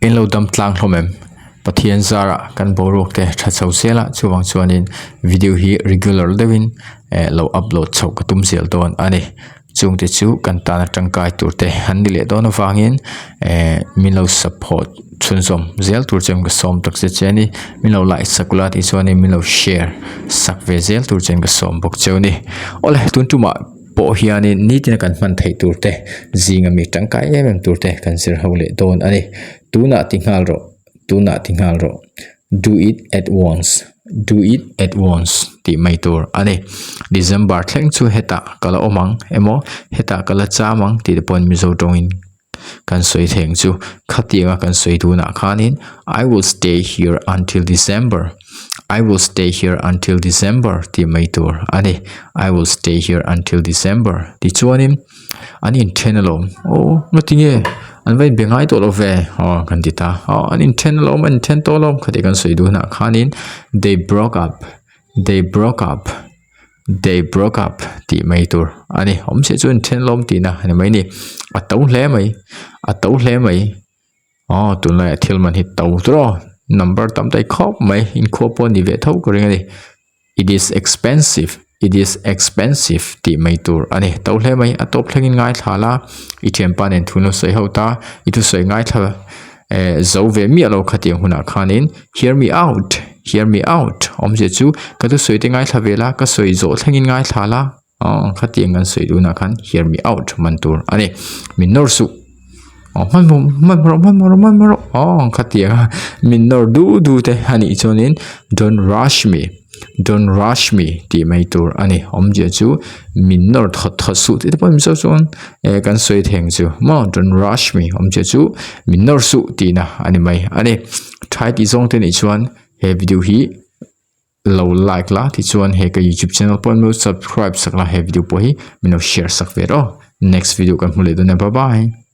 In lo dam tlang hlawm em? Pathian zarah kan boruak te tha chho zel a, chuvang chuanin video hi regular deuhin eh lo upload chhoh ka tum zel dawn a ni. Chungte chu kan tana tangkai tur te an ni leh dawn avangin eh min lo support chhunzawm zel tur chuan ka sawm tak che che a ni. Min lo like sak ula tih chuanin min lo share sak ve zel tur chuan ka sawm bawk cheu a ni. Awle tun tumah. pawh hianin nitin a kan hman theih tur te zinga mi tangkai em em tur te kan zir ho leh dawn a ni. Tunah ti nghal rawh, tunah ti nghal rawh, do it at once, do it at once tih mai tur a ni. December thleng chu hetah ka la awm ang emaw hetah ka la cham ang tih te pawhin Mizo tawngin kan sawi theng chu khatianga kan sawi tunah khanin I will stay here until December I will stay here until December tih mai tur a ni I will stay here until December tichuanin an inthen alawm aw ngatinge an va inbe ngai tawh lo ve aw kan ti ta aw an inthen alawm an inthen tawh alawm khati kan sawi duhna khanin they broke up they broke up. They broke up tih mai tur a ni. Awmzia chu inthen lawm tihna a ni mai a ni. A to hle mai, a to hle mai. Aw tunlaiah thil man hi to tur aw. Number tam daih khawp mai inkhua pawh a ni ve tho ka ring a ni. It is expensive, it is expensive tih mai tur a ni. To hle mai, a tawp thlengin ngaithla la, i thianpa nen thu lo sawi ho ta, i thusawi ngaithla eh zo ve miah lo khatiang hunah khanin hear me out hear me out awmzia chu ka thusawi te ngaithla ve la ka sawi zawh thlengin ngaithla la aw khatiang kan sawi dunah khan hear me out man tur a ni min nawr suh aw hmanhmawh hmanhmawh rawh hmanhmawh rawh hmanhmawh rawh aw khatiang a min nawr du du te a nih chuanin don't rush me. Don't rush me tih mai tur a ni. Awmzia chu min nawr thawt thawt suh tih te pawh mizo chuan eh kan sawi theng chu maw don't rush me awmzia chu min nawr suh tihna a ni mai a ni. Thai tih zawng te nih chuan he video hi lo like la tichuan he ka youtube channel pawh min lo subscribe sak la he video pawh hi min lo share sak ve rawh. Next video kan hmu leh dawn e bye bye.